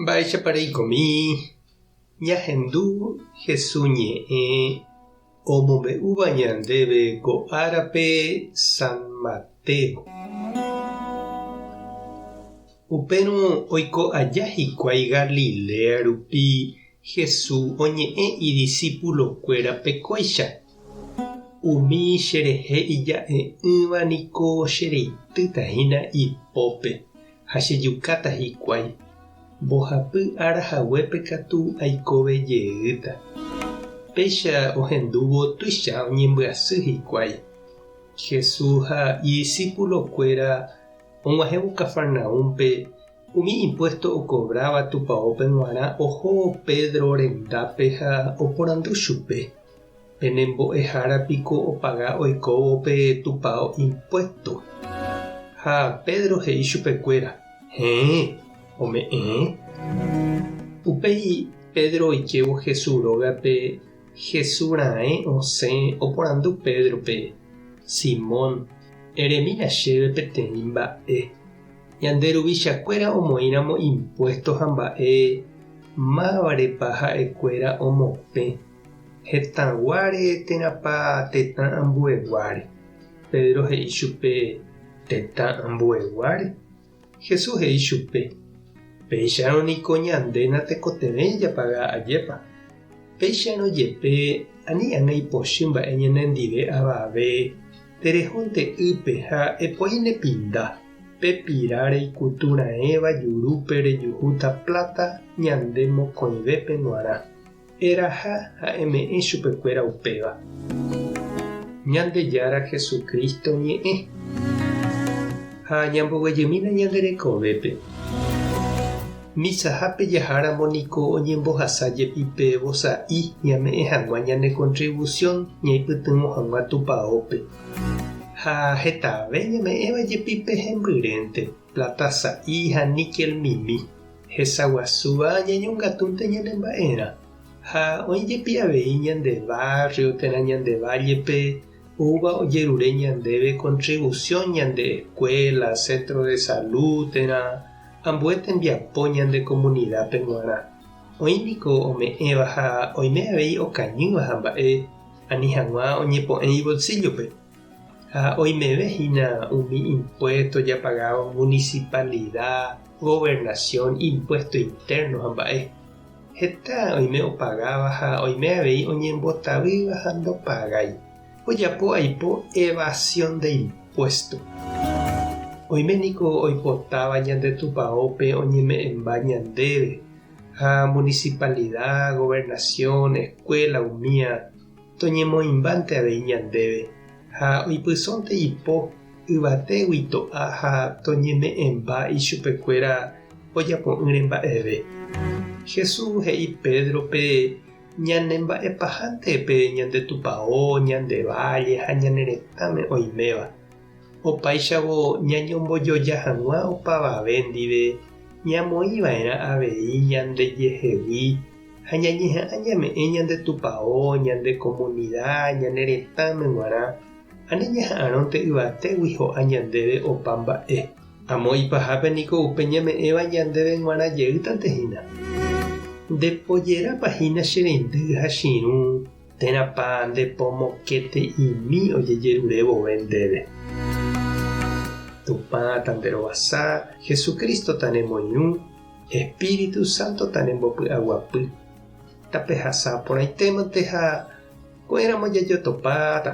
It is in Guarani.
Mba'éichapa reikomi ñahendu Hesu ñe'ẽ omombe'úva ñandéve ko árape San Mateo. Upérõ oiko aja hikuái Galilea rupi Hesu oñe'ẽ idisípulokuérape kóicha. Umi cherehe ija'e'ỹva niko chereitýta hína ipópe ha chejukáta hikuái. Mbohapy ára haguépe katu aikove jeýta. Péicha ohendúvo tuicha oñembyasy hikuái. Jesús ha idisípulokuéra og̃uahẽvo Cafarnaúmpe, umi impuésto okovráva tupaópe g̃uarã oho Pedro rendápe ha oporandu chupe. Pene mbo'ehára piko opaga oikóvo pe tupao impuésto? Ha Pedro he'i chupekuéra, Héẽ, ome'ẽ. Upéi Pedro oikévo Jesús rógape, Jesús raẽ osẽ oporandu Pédrope, Simón, eremína chéve peteĩ mba'e. Ñande ruvichakuéra omoĩramo impuésto ha mba'e, mávarepa ha'ekuéra omopẽ? Hetãguáre térãpa tetã ambueguáre? Pedro he'i chupe, Tetã ambueguáre. Jesús he'i chupe, Péicharõ niko ñande natekotevẽi japaga ajépa. Péicharõ jepe ani ág̃a ipochy mba'e ñanendive avave, terehónte ýpe ha epoi ne pinda, pe pira reikutu raẽva jurúpe rejuhúta pláta ñande mokõivépe g̃uarã. Eraha ha eme'ẽ chupekuéra upéva. Ñandejára Jesucristo ñe'ẽ. Ha ñamboguejymína ñande rekovépe. Misahápe jaháramo niko oñembohasa jepi pe vosa'i ñame'ẽ hag̃ua ñane contribución ñaipytyvõ hag̃ua tupaópe. Ha hetave ñame'ẽva jepi pe hembyrénte, plata sa'i ha níkel mimi. Hesa guasúva ñañongatúnte ñane mba'erã. Ha oĩ jepi avei ñande barrio térã ñande vállepe oúva ojerure ñandéve contribución ñande escuela, centro de salud térã ambue tembiapo ñande comunidad-pe g̃uarã. Oĩ niko ome'ẽva ha oime avei okañýva ha mba'e ani hag̃ua oñepo'ẽ ibolsillo-pe. Ha oimeve hína umi impuesto japagáva municipalidad, gobernación, impuesto interno ha mba'e. Heta oime opagáva ha oime avei oñembotavýva ha ndopagái. Ojapo aipo evasión de impuesto. Oime niko oipotáva ñande tupaópe oñeme'ẽmba ñandéve ha municipalidad, gobernación, escuela umía Toñemoĩmbánte avei ñandéve, ha oipysónte ipo yvatégui to'a ha toñeme'ẽmba ichupekuéra ojapo'ỹre mba'eve. Jesús he'i Pédrope ñanemba'epahánte pe ñande tupao, ñande válle ha ñane retãme oiméva. Opáichavo ñañombojoja hag̃ua opavave ndive ñamoĩva'erã avei ñandejehegui Ha ñañeha'ã ñame'ẽ ñande tupao, ñande komunida, ñane retãme g̃uarã, ani ñaha'arõnte yvatégui ho'a ñandéve opa mba'e. Amo ipahápe niko upe ñame'ẽva ñandéve g̃uarã jeýtante hína. Nde pojerápa hína che reindy ha che irũ, térãpa nde po mokẽte'imi ojejerure vove ndéve. Tupã tanderovasa, Jesucristo tanemoirũ, Espíritu Santo tanembopy'aguapy. Tapehasa porãitémante ha ko'ẽramo jajotopáta.